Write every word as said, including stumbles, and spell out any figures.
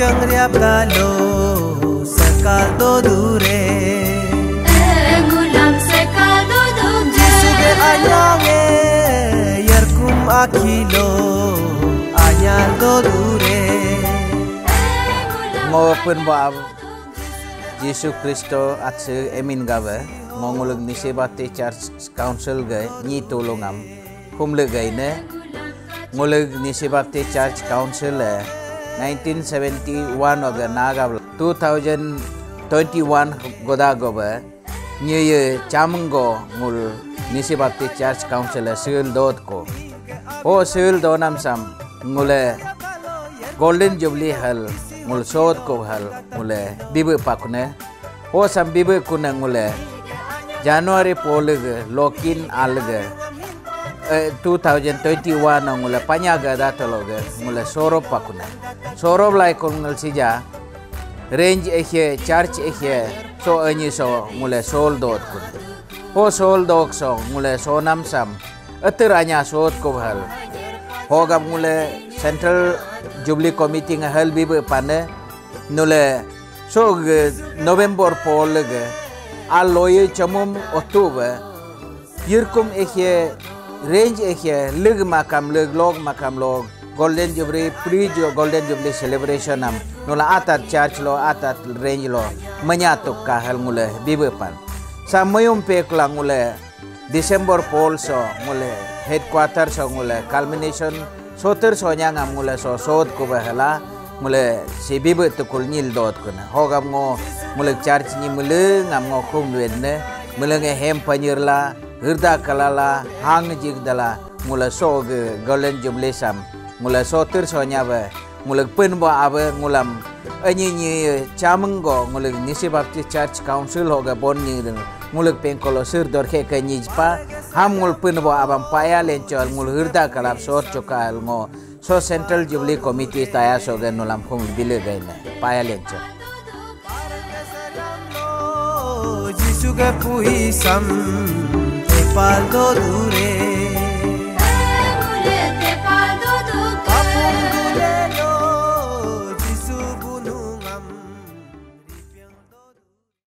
Changriap dalo sekal dodure. Ngulam sekal dodure. Jisu be anyang e yarkum akilo anyal dodure. Ngo pun bo ab Jisu Kristo atse emin gabe ngo ngulug Nyishi Baptist Church Council ge nyi tulungam humle gaine. Ngulug Nyishi Baptist Church Council e nineteen seventy one oge nagab two thousand twenty one goda gobe nyi ye chamgo ngul Nyishi Baptist Church Council e sil dot ko. O sil donam sam ngule Golden Jubilee hal ngul sot ko hal ngule bibe pakune. O sam bibe kuna ngule January polege lokin alege, eh, two thousand twenty one ngule panyaga dataloge ngule sorop pakuna. Sorop lai kun ngul sija range ehe, church ehe, so anyi so ngule sol dot kun. O sol dok so ngule sonam sam atir anya sot ko hal. Hogap ngule Central Jubilee Committee nga hal bibe pane nule so ge November pol ge aloye chamum otube yirkum ehe range ehe lig makam lig log makam log Golden Jubilee pre Golden Jubilee celebration am nula atat church lo atat range lo menyatuk kahal ngule bibe pan. Sa mayum pekla ngule December pol so ngule headquarter so ngule culmination soter so nyangam ngule so sot kuba hela ngule si bibe tukul nyil dot kuna. Hogam ngo ngule church nyi mele ngam ngo kum wedne mele nge hem panyir la hirda kalala hang jig dala ngule so ge Golden Jubilee sam ngule soter so nyabe ngule pun bo abe ngulam anyi nyi chamenggo nguluk Nyishi Baptist Church Council hoga bon nyi deng nguluk pengkolo sir dorkhe ke nyi jipa ham ngul pun bo abam paya lenchol ngul hirda kalap sor chokal ngo so Central Jubilee Committee taya soga nulam khum bile gaine paya lenchol. Jisu ga puhi sam tepal do dure. Apung dule lo Jisu bunungam.